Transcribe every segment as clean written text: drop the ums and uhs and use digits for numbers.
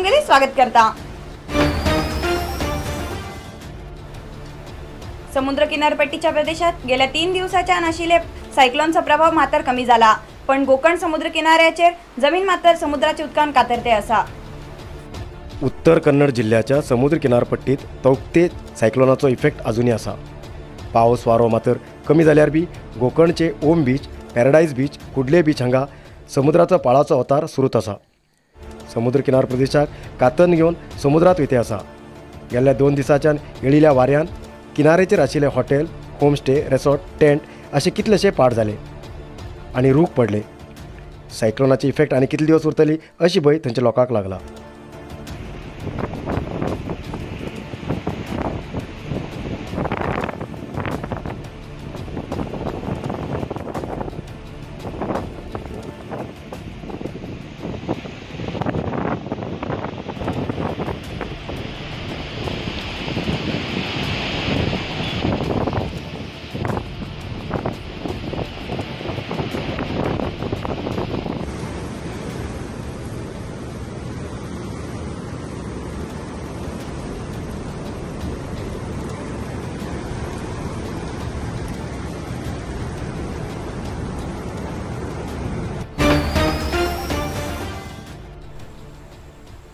तुमगेले स्वागत करता। समुद्र किनारपट्टीच्या प्रदेशात गेल्या 3 दिवसाच्या नाशिल्ले सायक्लोनचा प्रभाव मात्र कमी झाला, पण गोकर्ण समुद्र किनाऱ्याचेर जमीन मात्र समुद्राचे उदकान कातरते असा। उत्तर कन्नड जिल्ह्याच्या समुद्र किनारपट्टीत तौक्ते सायक्लोनाचो इफेक्ट अजूनही आसा। पावस वारो मात्र कमी जाल्यार बी गोकर्णचे Om beach, paradise beach, Kudle beach हांगा समुद्राचो पाळाचो अवतार सुरूच आसा। समुद्र किनार प्रदेशाक कातन घेवन समुद्रात वयते आसा। गेल्ल्या 2 दिसांच्यान येळिल्ल्या वाऱ्यान किनारेचेर आशिल्ले हॉटेल, होमस्टे, रेसॉर्ट, टेंट अशे कितलेशे पाड जाले आनी रूख पडले। सायक्लोनाची इफेक्ट आनी कितले दिवस उरतली अशी भंय थंयच्या लोकांक लागला।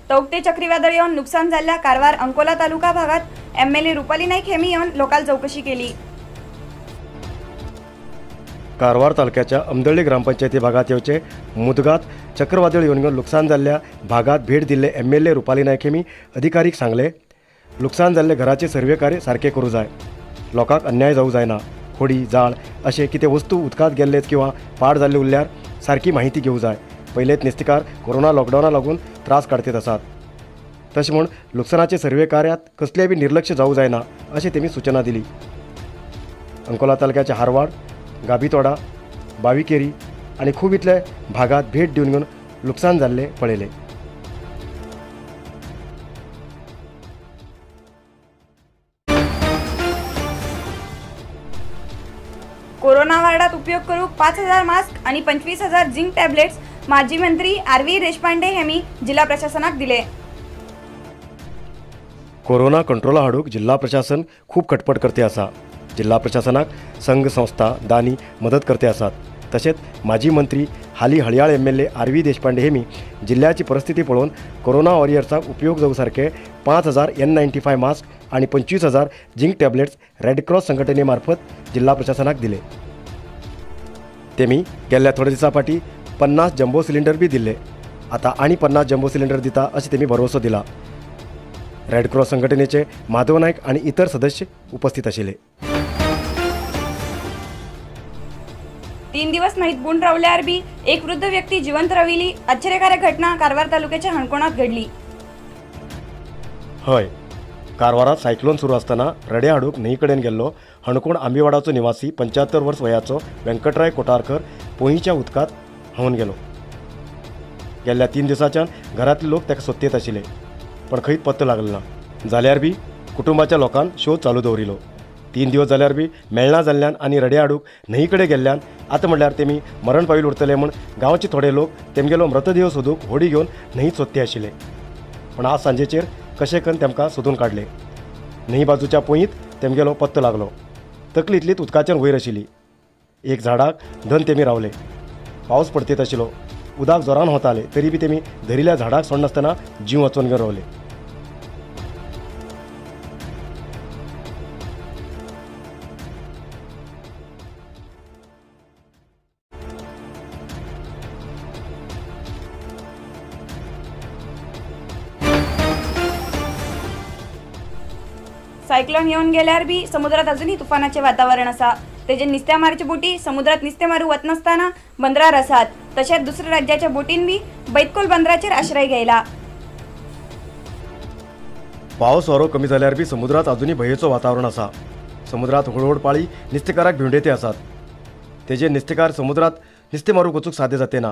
तौक्ते चक्रीवादळ येऊन नुकसान झालेल्या कारवार अंकोला तालुका भागात एमएलए रुपाली नाईक हेमी येऊन लोकाल चौकशी केली। कारवार तालुक्याच्या अमदळ्ळी ग्रामपंचायती भागात येवचे मुदगात चक्रवादळ येऊन नुकसान झालेल्या भागात भेट दिल्ले एमएलए रुपाली नाईक हेमी अधिकारीक सांगले, नुकसान जाल्ले घराचे सर्वे कार्य सारखे करू जाय, लोकांक अन्याय जावं जायना। होडी, जाळ अशे कितें वस्तू उदकांत गेल्लेच किंवा पाड जाल्ले उरल्यार सारकी माहिती घेवं जाय। पयलेच नुस्तेकार कोरोना लॉकडावना लागून त्रास काडतीत आसात, तशें म्हूण लुकसाणाचे सर्वे कार्यात कसलेय बी निर्लक्ष जावं जायना अशें तेमी सूचना दिली। अंकोला तालुक्याच्या हारवाड, गाबीतोडा, बाविकेरी आनी खूब इतले भागात भेट दिवन घेवन लुकसाण जाल्लें पळयलें। कोरोना वार्डात उपयोग करूक 5000 मास्क आणि 25000 झिंक टॅब्लेट्स माजी मंत्री आर व्ही देशपांडे यांनी जिल्हा प्रशासनाक दिले। कोरोना कंट्रोला हाडूक जिल्हा प्रशासन खूब खटपट करते आसा। जिल्हा प्रशासनाक संघ संस्था दानी मदत करते आसात। तशेंच माजी मंत्री हाली Haliyal MLA R V Deshpande हेमी जिल्ह्याची परिस्थिती पळोवन कोरोना वॉरियर्साक उपयोग जावं सारके 5000 N95 mask आणि 25000 झिंक टॅब्लेट्स रेड क्रॉस संघटने मार्फत जिल्हा प्रशासनाक दिले। तेमी गेल्ल्या थोड्या दिसां फाटीं 50 जम्बो सिलिंडर बी दिल्ले, आता आनी 50 जम्बो सिलिंडर दिता अशें तेमी भरवसो दिला। रेड क्रॉस संघटनेचे माधव नायक आनी इतर सदस्य उपस्थित आशिल्ले। 3 दिवस न्हंयत बुडून रावल्यार बी एक वृद्ध व्यक्ती जिवंत राविली आश्चर्यकारक घटना कारवार तालुक्याच्या हणकोणात घडली। हय, कारवारात सायक्लोन सुरू असताना रडे हाडूंक न्हंय कडेन गेल्लो हणकोण आंबीवाडाचो निवासी 75 वर्स वयाचो व्यंकटराय कोटारकर पोंयच्या उदकांत व्हांवन गेलो। गेल्ल्या 3 दिसांच्यान घरांतले लोक ताका सोदतेत आशिल्ले, पण खंयच पत्तो लागलो ना। जाल्यार बी कुटुंबाच्या लोकान शोध चालू दवरिलो। 3 दिवस जाल्यार बी मेळना जाल्ल्यान आनी रडे हाडूंक न्हंय कडेन गेल्ल्यान आतां म्हणल्यार तेमी मरण पाविल उरतले म्हूण गांवचे थोडे लोक तेमगेलो मृतदेह सोदूंक होडी घेवन न्हंयत सोदते आशिल्ले, पण आज सांजेचेर कशें करून तेमकां सोदून काडले। न्हंय बाजूच्या पोंयत तेमगेलो पत्तो लागलो। तकली इतलीच उदकाच्यान वयर आशिल्ली। एक झाडाक धन तेमी रावले। पावस पडतेत आशिल्लो, उदक जोरान वताले, तरी बी तेमी धरिल्ल्या झाडाक सोडनासतना जीव वाचोवन घेवन रावले। सायक्लोन येवन गेल्यार बी समुद्रात अजूनही तुफानाचे वातावरण आसा। तेजे नुस्त्यामारचे बोटी समुद्रात नुस्तें मारू वतनासतना बंदरार आसात, तशेंच दुसऱ्या राज्याच्या बोटीन बी बैतकोल बंदराचेर आश्रय घेयला। पावस वारो कमी जाल्यार बी समुद्रात अजूनही भंयेचो वातावरण आसा। समुद्रात व्हड व्हड पाळी नुस्तेकाराक भिवंडेते आसात। तेजे नुस्तेकार समुद्रात नुस्तें मारूंक वचूंक साध्य जाते ना।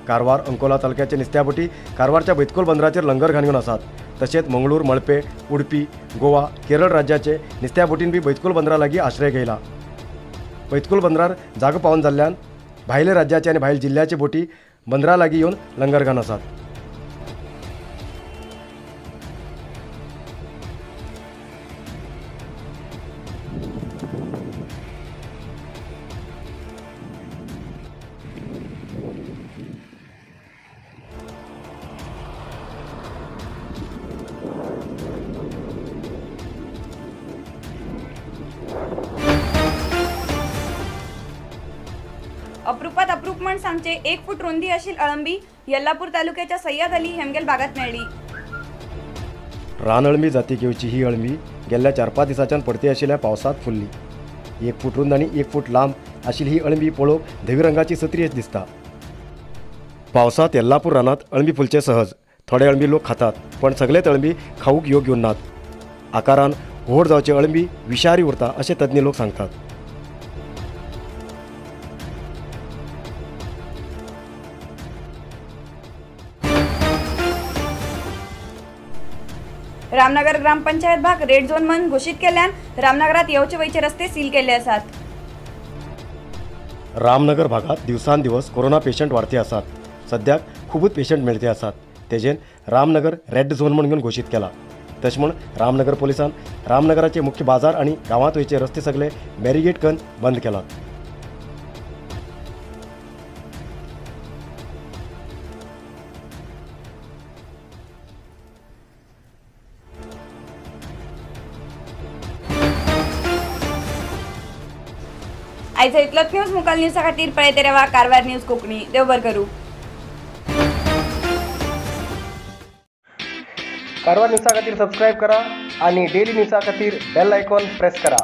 कारवार अंकोला तालुक्याचे नुस्त्या बोटी कारवारच्या बैतकोल बंदराचेर लंगर घालून आसात। तशेंच मंगळूर, मळपे, उडपी, गोवा, केरळ राज्याचे नुस्त्या बोटीन बी बैतकोल बंदरा लागीं आश्रय घेयला। बैतकोल बंदरार जागो पावन जाल्ल्यान भायले राज्याचे आनी भायल जिल्ल्याचे बोटी बंदरा लागीं येवन लंगर घालून आसात। अप्रूप म्हण सांगचे 1 फूट रुंदी आशिल्ली अळंबी येल्लापूर तालुक्याच्या सय्यद अली हेमगेल बागात मेळ्ळी. रान अळंबी जातीक येवची ही अळंबी गेल्ल्या 4-5 दिसांच्यान पडती आशिल्ल्या पावसांत फुल्ली. 1 फूट रुंद आनी 1 फूट लांब आशिल्ली ही अळंबी पळोवंक धवी रंगाची सत्री अशी दिसता. पावसांत येल्लापूर रानांत अळंबी फुलचे सहज. थोडे अळंबी लोक खातात पण सगळेच अळंबी खावूक योग्य उरनात. आकारान व्हड जावचे अळंबी विशारी उरता अशें तज्ञ लोक सांगतात. रामनगर ग्रामपंचायत भाग रेड झोन म्हणून घोषित केल्यान रामनगरात येवचे वयचे रस्ते सील केले आसात. रामनगर भागात दिवसांदिवस कोरोना पेशंट वाडते आसात. सद्याक खूबच पेशंट मेळते आसात. तेजेन रामनगर रेड झोन म्हणून घोषित केला. तशें म्हूण रामनगर पोलिसान रामनगराचे मुख्य बाजार आनी गांवांत वयचे रस्ते सगळे बॅरिगेट करून बंद केलात. आयचा इतलोच न्यूज. मुखाल न्यूजा खातीर पळयत रावा कारवार न्यूज कोंकणी. देव बरें करूं. कारवार न्यूजा खातीर सबस्क्रायब करा आणि डेली न्यूजा खातीर बेल आयकॉन प्रेस करा.